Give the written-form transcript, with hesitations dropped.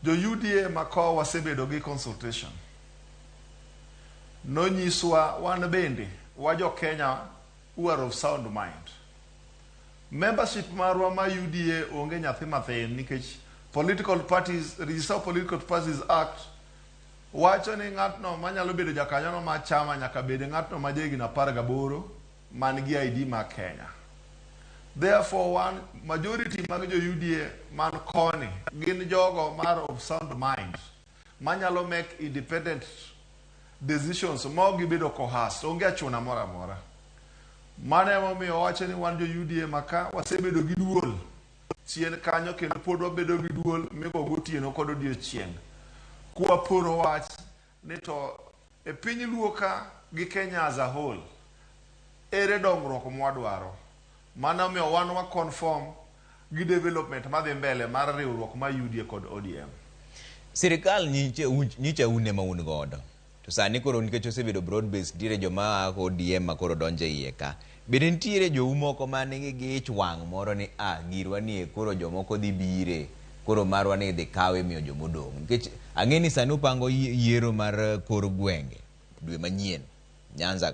Jo UDA mako wasebedo gi consultation. Nonyiswa wan bende wa jo Kenya who are of sound mind. Membership marwa ma UDA onge nyathi mathin nikech Political Parties, Register of Political Parties Act wacho ni ng'atno manyalo bedo jakanyono mar chama nyaka bed ng'atno ma jahigni 18 man gi ID mar Kenya. Therefore, one majority mag jo UDA man koni gin jogo mar of sound mind manyalo make independent decisions ma ok gibedo coerced, onge achuna moro amora. Mano emomiyo wawacho ni wan jo UDA maka wasebedo gi duol chien kanyo kendo pod wabedo gi duol migo gotieno kod odiochieng' kwaporo wach ni to e piny Luo ka gi Kenya as a whole ere dongruok mwadwaro. Mano omiyo wan wa conform gi development madhi mbele mar riwruok mar UDA kod ODM. Sirikal nyicha un ema un godo. To sani koro nikech osebedo broad based nitiere joma a ODM ma koro donjo e iye ka. Bende nitiere jou moko ma nigi gi ich wang' moro ni ah girwa ni e koro jomoko dhi bire koro marwa ni idhi kaw imiyo jomodong'. Nikech ang'e ni sani upango yiero mar kor gwenge dwe manyien Nyanza.